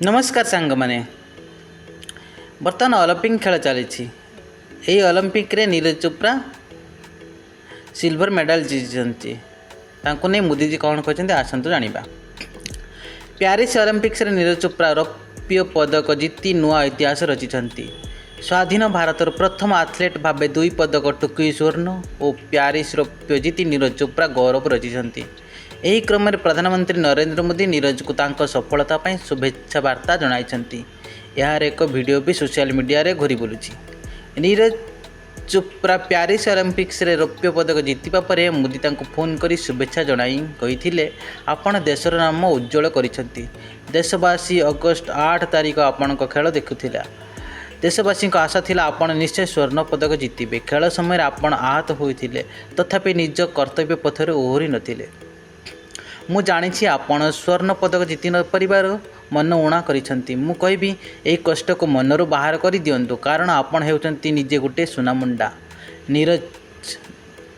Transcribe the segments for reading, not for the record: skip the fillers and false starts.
ନମସ୍କାର ସାଙ୍ଗମାନେ। ବର୍ତ୍ତମାନ ଅଲିମ୍ପିକ୍ ଖେଳ ଚାଲିଛି। ଏହି ଅଲିମ୍ପିକ୍ରେ ନୀରଜ ଚୋପ୍ରା ସିଲଭର ମେଡ଼ାଲ ଜିତିଛନ୍ତି। ତାଙ୍କୁ ନେଇ ମୋଦିଜୀ କ'ଣ କହିଛନ୍ତି, ଆସନ୍ତୁ ଜାଣିବା। ପ୍ୟାରିସ୍ ଅଲିମ୍ପିକ୍ସରେ ନୀରଜ ଚୋପ୍ରା ରୌପ୍ୟ ପଦକ ଜିତି ନୂଆ ଇତିହାସ ରଚିଛନ୍ତି। ସ୍ୱାଧୀନ ଭାରତର ପ୍ରଥମ ଆଥଲେଟ୍ ଭାବେ ଦୁଇ ପଦକ, ଟୋକିଓ ସ୍ୱର୍ଣ୍ଣ ଓ ପ୍ୟାରିସ୍ ରୌପ୍ୟ ଜିତି ନୀରଜ ଚୋପ୍ରା ଗୌରବ ରଚିଛନ୍ତି। ଏହି କ୍ରମରେ ପ୍ରଧାନମନ୍ତ୍ରୀ ନରେନ୍ଦ୍ର ମୋଦି ନୀରଜଙ୍କୁ ତାଙ୍କ ସଫଳତା ପାଇଁ ଶୁଭେଚ୍ଛା ବାର୍ତ୍ତା ଜଣାଇଛନ୍ତି। ଏହାର ଏକ ଭିଡ଼ିଓ ବି ସୋସିଆଲ ମିଡ଼ିଆରେ ଘୁରି ବୁଲୁଛି। ନୀରଜ ଚୋପ୍ରା ପ୍ୟାରିସ୍ ଅଲିମ୍ପିକ୍ସରେ ରୌପ୍ୟ ପଦକ ଜିତିବା ପରେ ମୋଦି ତାଙ୍କୁ ଫୋନ୍ କରି ଶୁଭେଚ୍ଛା ଜଣାଇ କହିଥିଲେ, "ଆପଣ ଦେଶର ନାମ ଉଜ୍ଜ୍ୱଳ କରିଛନ୍ତି। ଦେଶବାସୀ ଅଗଷ୍ଟ 8 ତାରିଖ ଆପଣଙ୍କ ଖେଳ ଦେଖୁଥିଲା। ଦେଶବାସୀଙ୍କ ଆଶା ଥିଲା, ଆପଣ ନିଶ୍ଚୟ ସ୍ୱର୍ଣ୍ଣ ପଦକ ଜିତିବେ। ଖେଳ ସମୟରେ ଆପଣ ଆହତ ହୋଇଥିଲେ, ତଥାପି ନିଜ କର୍ତ୍ତବ୍ୟ ପଥରୁ ଓହରି ନଥିଲେ। ମୁଁ ଜାଣିଛି, ଆପଣ ସ୍ୱର୍ଣ୍ଣ ପଦକ ଜିତି ନ ପାରିବାରୁ ମନ ଊଣା କରିଛନ୍ତି। ମୁଁ କହିବି, ଏହି କଷ୍ଟକୁ ମନରୁ ବାହାର କରିଦିଅନ୍ତୁ, କାରଣ ଆପଣ ହେଉଛନ୍ତି ନିଜେ ଗୋଟିଏ ସୁନାମୁଣ୍ଡା।" ନୀରଜ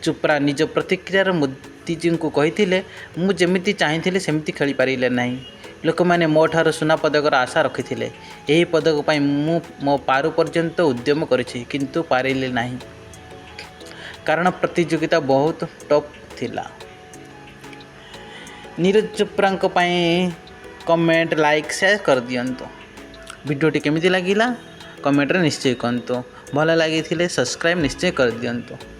ଚୋପ୍ରା ନିଜ ପ୍ରତିକ୍ରିୟାରେ ମୋଦିଜୀଙ୍କୁ କହିଥିଲେ, "ମୁଁ ଯେମିତି ଚାହିଁଥିଲି, ସେମିତି ଖେଳିପାରିଲି ନାହିଁ। ଲୋକମାନେ ମୋଠାରୁ ସୁନା ପଦକର ଆଶା ରଖିଥିଲେ। ଏହି ପଦକ ପାଇଁ ମୁଁ ମୋ ପାରୁ ପର୍ଯ୍ୟନ୍ତ ଉଦ୍ୟମ କରିଛି, କିନ୍ତୁ ପାରିଲି ନାହିଁ, କାରଣ ପ୍ରତିଯୋଗିତା ବହୁତ ଟଫ୍ ଥିଲା।" ନୀରଜ ଚୋପ୍ରାଙ୍କ ପାଇଁ କମେଣ୍ଟ, ଲାଇକ୍, ସେୟାର କରିଦିଅନ୍ତୁ। ଭିଡ଼ିଓଟି କେମିତି ଲାଗିଲା, କମେଣ୍ଟରେ ନିଶ୍ଚୟ କୁହନ୍ତୁ। ଭଲ ଲାଗିଥିଲେ ସବସ୍କ୍ରାଇବ୍ ନିଶ୍ଚୟ କରିଦିଅନ୍ତୁ।